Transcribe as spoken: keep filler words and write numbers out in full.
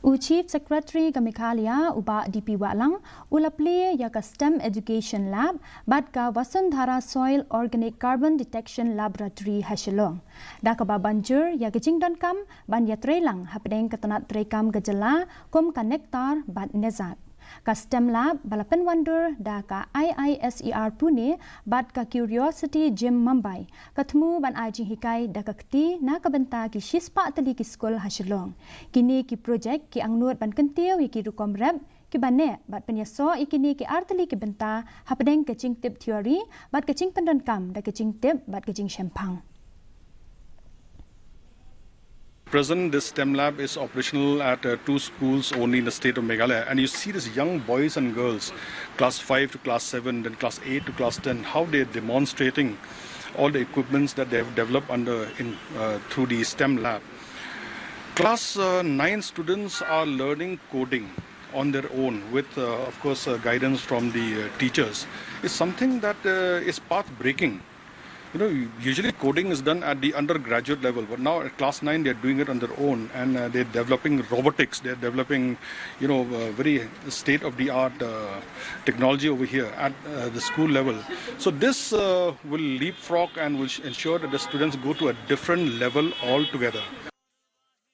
U Chief Secretary ka Meghalaya, u Bah D P Wahlang, u la plie ïa ka STEM Education Lab bad ka Vasundhara Soil Organic Carbon Detection Laboratory ha Shillong. Da kaba ban jur ïa ka jingdonkam ban ïatreilang hapdeng ka tnat treikam ka jylla kum ka NECTAR bad NESAC. Ka STEM Lab ba la pynwandur da ka I I S E R Pune bad ka Curiosity Gym Mumbai ka thmu ban ai jinghikai da ka kti na ka bynta ki shispah tylli ki skul ha Shillong. Kine ki projek ki angnud ban kyntiew ïa ki rukom rep kiba neh bad pynïasoh ïa kine ki ar tylli ki bynta hapdeng ka jingtip theory bad ka jingpyndonkam da ka jingtip bad ka jingshemphang. Present, this STEM lab is operational at uh, two schools only in the state of Meghalaya. And you see these young boys and girls, class five to class seven, then class eight to class ten, how they're demonstrating all the equipments that they have developed under in uh, through the STEM lab. Class uh, nine students are learning coding on their own with, uh, of course, uh, guidance from the uh, teachers. Is something that uh, is path breaking. You know, usually coding is done at the undergraduate level, but now at class nine, they're doing it on their own, and uh, they're developing robotics. They're developing, you know, uh, very state-of-the-art uh, technology over here at uh, the school level. So this uh, will leapfrog and will sh- ensure that the students go to a different level altogether.